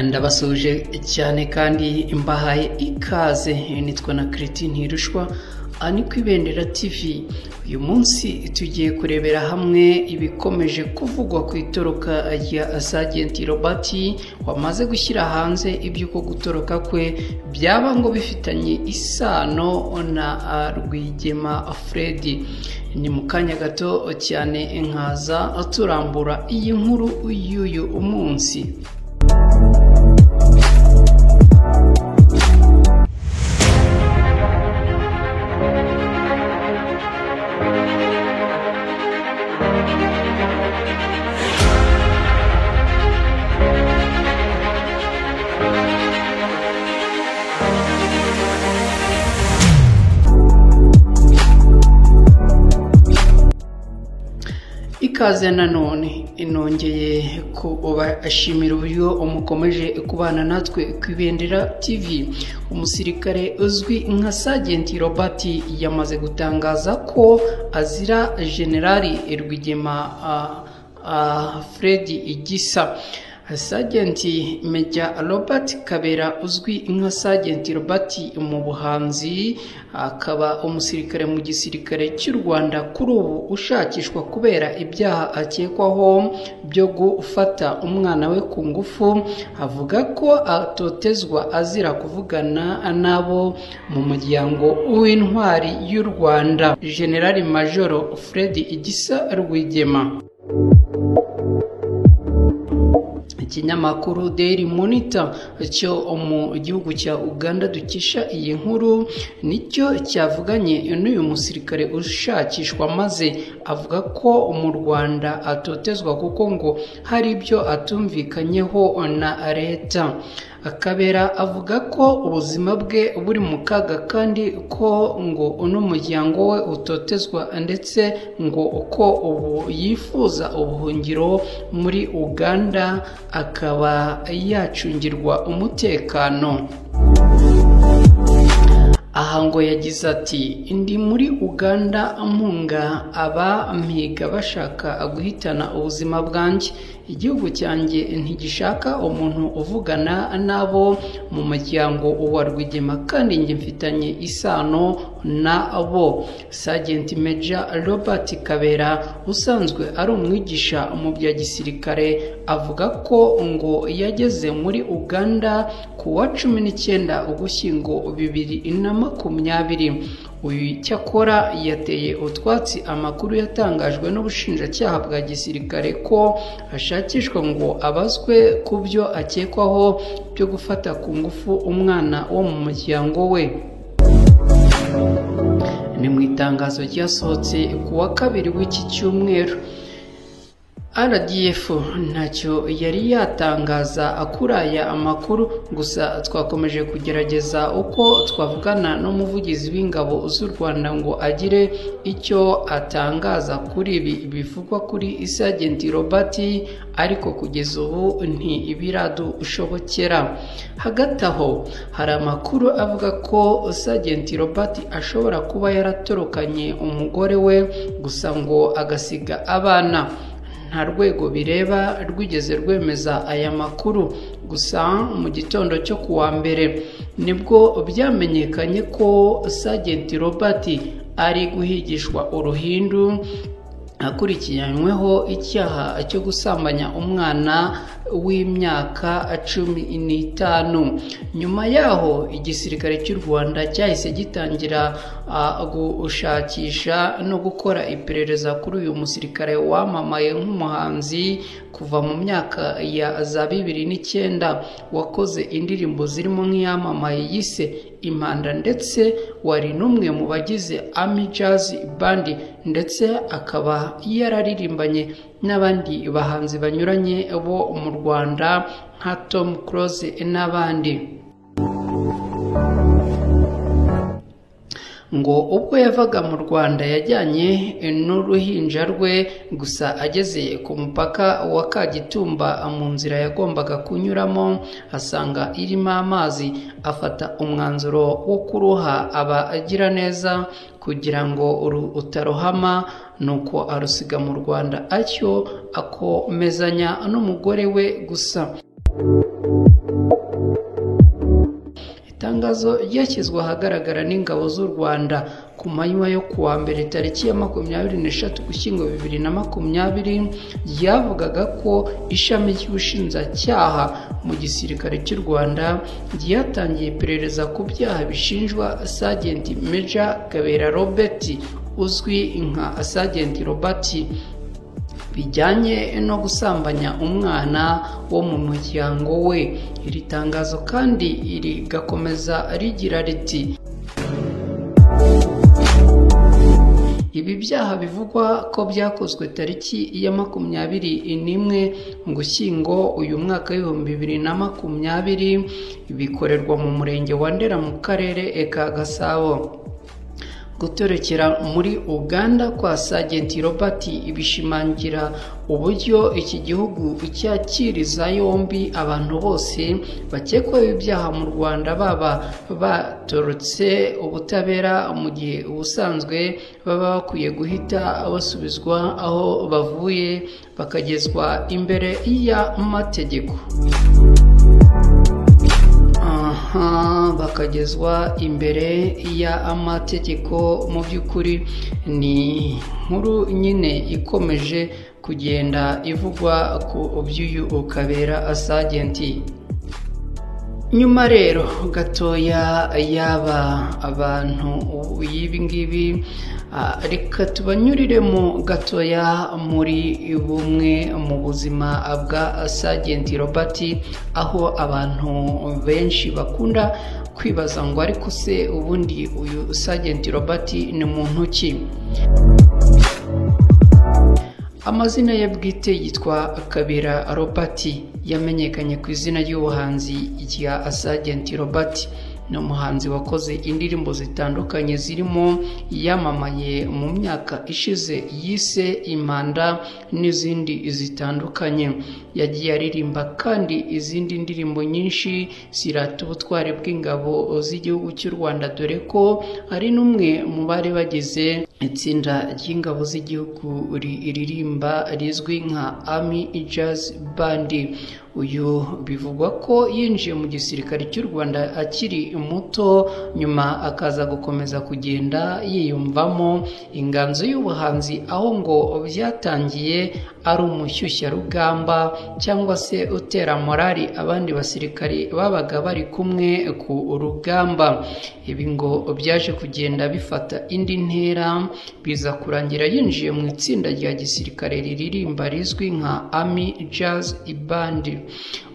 Ndabasuhuje cyane kandi mbahaye ikaze, nitwa na Christine Ntirushwa, ni ku Ibendera TV. Uyu munsi tugiye kurebera hamwe ibikomeje kuvugwa ku itoroka rya Sergeant Robert wamaze gushyira hanze iby'uko gutoroka kwe byaba ngo bifitanye isano na Rwigema Fred. Ni mu kanya gato cyane nkaza turambura iyi nkuru y'uyu munsi. Ikaze nanone inongeye kubashimira uburyo mukomeje kubana natwe ku Ibendera TV. Umusirikare uzwi nka Sergeant Robert yamaze gutangaza ko azira General Rwigema Fred Gisa. Sergeant Major Robert Kabera uzwi nka Sergeant Robert mu buhanzi, akaba umusirikare mu gisirikare cy'u Rwanda kuri ubu ushakishwa kubera ibyaha akekwaho byo gufata umwana we ku ngufu, avuga ko atotezwa azira kuvugana n'abo mu muryango w'intwari y'u Rwanda General Major Fred Gisa Rwigema. Ikinyamakuru Daily Monitor cyo mu gihugu cya Uganda dukesha iyi nkuru nicyo cyavuganye n'uyu musirikare ushakishwa, maze avuga ko mu Rwanda atotezwa kuko ngo hari ibyo atumvikanyeho na leta. Kabera avuga ko ubuzima bwe buri mu kaga kandi ko ngo n'umuryango we utotezwa, ndetse ngo ko ubu yifuza ubuhungiro muri Uganda akaba yacungirwa umutekano. Aha ngo yagize ati: "Ndi muri Uganda mpunga aba mpiga bashaka guhitana ubuzima bwanjye. Igihugu cyanjye ntigishaka umuntu uvugana n'abo mu muryango wa Rwigema kandi njye mfitanye isano nabo." Sergeant Major Robert Kabera usanzwe ari umwigisha mu bya gisirikare avuga ko ngo yageze muri Uganda ku wa 19 Ugushyingo 2020. Uyu cyakora yateye utwatsi amakuru yatangajwe n'ubushinjacyaha bwa gisirikare ko ashakishwa ngo abazwe ku byo akekwaho byo gufata ku ngufu umwana wo mu muryango we. Ni mu itangazo ryasohotse ku wa kabiri w'iki cyumweru. RDF ntacyo yari yatangaza kuri aya amakuru, gusa twakomeje kugerageza uko twavugana n'umuvugizi w'ingabo z'u Rwanda ngo agire icyo atangaza kuri ibi bivugwa kuri Sergeant Robert, ariko kugeza ubu ntibiradushobokera. Hagati aho hari amakuru avuga ko Sergeant Robert ashobora kuba yaratorokanye umugore we gusa ngo agasiga abana. Nta rwego bireba rwigeze rwemeza aya makuru, gusa mu gitondo cyo kuwa mbere nibwo byamenyekanye ko Sergeant Robert ari guhigishwa uruhindu akurikiranyweho icyaha cyo gusambanya umwana w'imyaka 15. Nyuma yaho igisirikare cy'u Rwanda cyahise gitangira gushakisha no gukora iperereza kuri uyu musirikare wamamaye nk'umuhanzi kuva mu myaka ya za 2009, wakoze indirimbo zirimo nk'iyamamaye yise Impanda, ndetse wari n'umwe mu bagize Army Jazz Band, ndetse akaba yararirimbanye n'abandi bahanzi banyuranye bo mu Rwanda nka Tom Close n'abandi. Ngo ubwo yavaga mu Rwanda yajyanye n'uruhinja rwe, gusa ageze ku mupaka wa Kagitumba mu nzira yagombaga kunyuramo asanga irimo amazi, afata umwanzuro wo kuruha abagira neza kugira ngo utarohama, nuko arusiga mu Rwanda atyo akomezanya n'umugore we gusa. Itangazo ryashyizwe ahagaragara n'ingabo z'u Rwanda ku manywa yo kuwa mbere tariki ya 23 Ugushyingo 2020 ryavugaga ko ishami ry'ubushinjacyaha mu gisirikare cy'u Rwanda ryatangiye iperereza ku byaha bishinjwa Sergeant Major Kabera Robert uzwi nka Sergeant Robert bijyanye no gusambanya umwana wo mu muryango we. Iri tangazo kandi rigakomeza rigira riti: Ibi byaha bivugwa ko byakozwe tariki ya 21 Ugushyingo uyu mwaka 2020 bikorerwa mu murenge wa Ndera mu karere ka Gasabo. Gutorekera muri Uganda kwa Sergeant Robert bishimangira uburyo iki gihugu cyakiriza yombi abantu bose bakekwaho ibyaha mu Rwanda baba batorotse ubutabera, mu gihe ubusanzwe baba bakwiye guhita basubizwa aho bavuye bakagezwa imbere y'amategeko. Bakagezwa imbere y'amategeko. Mu by'ukuri ni inkuru nyine ikomeje kugenda ivugwa ku by'uyu Kabera Sergeant. Nyuma rero gatoya yaba abantu y'ibi ngibi, reka tubanyuriremo gatoya muri bumwe mu buzima bwa Sergeant Robert, aho abantu benshi bakunda kwibaza ngo ariko se ubundi uyu Sergeant Robert ni muntu ki? Amazina ye bwite yitwa Kabera Robert, yamenyekanye ku izina ry'ubuhanzi rya Sergeant Robert. Ni umuhanzi wakoze indirimbo zitandukanye zirimo iyamamaye mu myaka ishize yise Impanda n'izindi zitandukanye. Yagiye aririmba kandi izindi ndirimbo nyinshi zirata ubutwari bw'ingabo z'igihugu cy'u Rwanda, dore ko ari n'umwe mu bari bagize itsinda ry'ingabo z'igihugu ririmba rizwi nka Army Jazz Band. Uyu bivugwa ko yinjiye mu gisirikare cy'u Rwanda akiri muto, nyuma akaza gukomeza kugenda yiyumvamo inganzo y'ubuhanzi, aho ngo byatangiye ari umushyushyarugamba cyangwa se utera morali abandi basirikari babaga bari kumwe ku rugamba. Ibi ngo byaje kugenda bifata indi ntera, biza kurangira yinjiye mu itsinda rya gisirikare riririmba rizwi nka Army Jazz Band.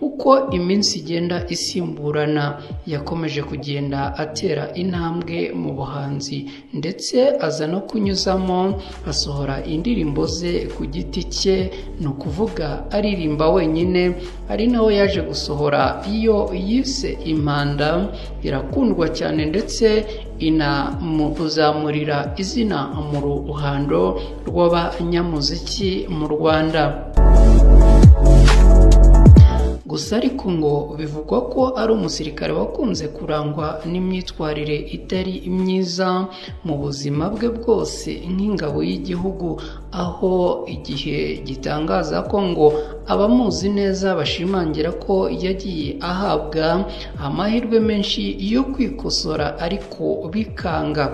Uko iminsi igenda isimburana, yakomeje kugenda atera intambwe mu buhanzi, ndetse aza no kunyuzamo asohora indirimbo ze ku giti cye, ni ukuvuga aririmba wenyine, ari nawe yaje gusohora iyo yise Impanda, irakundwa cyane ndetse inamuzamurira izina mu ruhando rw'abanyamuziki mu Rwanda. Gusa ariko ngo bivugwa ko ari umusirikare wakunze kurangwa n'imyitwarire itari myiza mu buzima bwe bwose nk'ingabo y'igihugu, aho igihe gitangaza ko ngo abamuzi neza bashimangira ko yagiye ahabwa amahirwe menshi yo kwikosora ariko bikanga.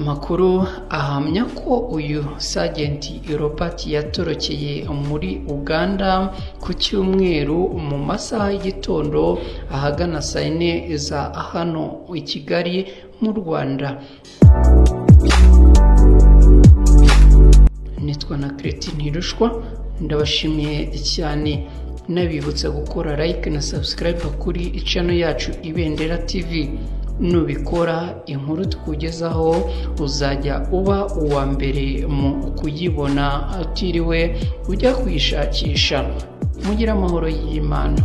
Amakuru ahamya ko uyu Sergeant Robert yatorokeye muri Uganda ku cyumweru mu masaha y'igitondo ahagana saa 4 za hano i Kigali mu Rwanda. Nitwa na Cretin Ntirushwa, ndabashimiye cyane, nabibutsa gukora like na subscribe kuri channel yacu Ibendera TV. Nubikora inkuru tukugezaho uzajya uba uwa mbere mu kuyibona utiriwe ujya kuyishakisha. Mugire amahoro y'Imana.